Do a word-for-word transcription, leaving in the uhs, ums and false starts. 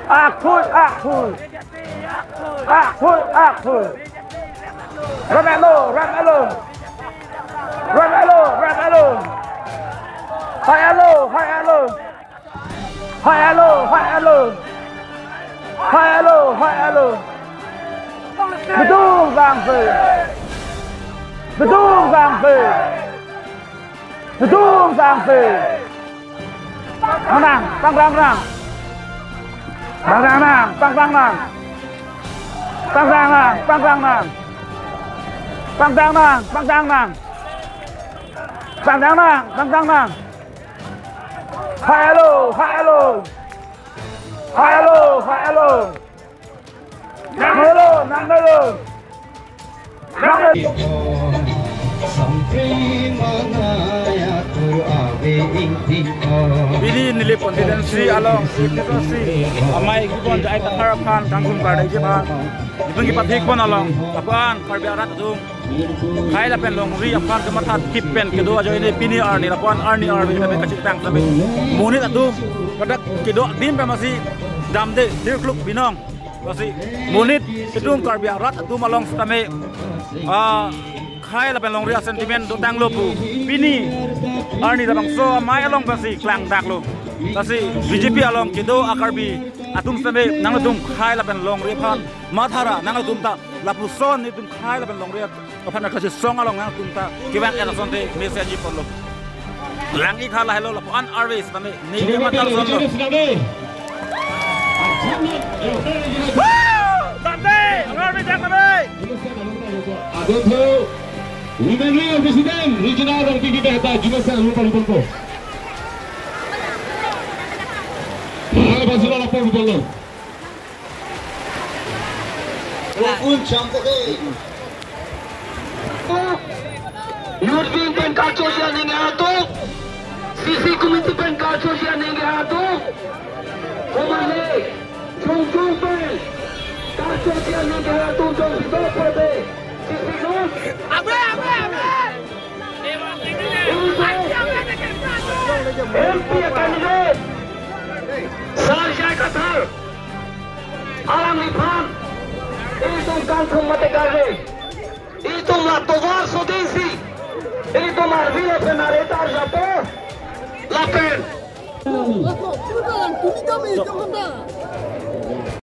Akhui, akhui. Akhui, akhui. Ram alo, ram alo. Ram alo, ram alo. Hai alo, hai alo. Hai alo, hai alo. Hai alo, hai alo. Bedung bangphe. Bedung bangphe. Bedung bangphe. Nang, pangdang nang. Pangdang nang, pangdang nang. Pangdang nang, pangdang nang. Pangdang nang, pangdang nang. Pangdang nang, pangdang nang. Hai alo, hai alo. Hai alo, hai alo. Nang alo, nang alo. Nang alo. Pini Nilip constituency along, A P H L C amei kibon J I Kathar aphan kangkum kardai ji aphan, itum kipathik pon along, aphan Karbi arat atum khei lapen longri aphan kematha thip pen kedo ajoine pini arni lapu-an arni arve lapen kachingtang lapen monit atum pada kedo adim pen masi damde thirkluk binong. Lasi monit itum Karbi arat atum along setame, ah, khei lapen longri a-sentiment dotanglo pu pini arni labangso amei along pensi klangdaklo. Lasi B J P along kedo a-Karbi atum setame nangtum khei lapen longri aphan mathara, nangtum ta lapuson itum khei lapen longri aphan akasi song along nangtum ta kevang en asonte mesen ji ponlo. Lang-ik hala helo lapu-an arve setame ne ke matal sonlo. Woo! Dante, ang arve jak tame. Adon tho, Women Wing President, Regional Rongpi Kibehta, Juma Sang, Lupa Lupa Lupa. Hai, Basila Lupa Lupa Lupa. Rukun Champoke. Youth Wing pen karchoji aning atum, C C Committee pen karchoji aning atum, komane, chungchung pen karchoji aning atum, jong si do pade, C C Committee. Abe, abe, abe. M P candidate Sar J I Kathar alangliphan itum kangthum mate kave, itum la tovar sodesi, itum arvi lapen aretar japo lapen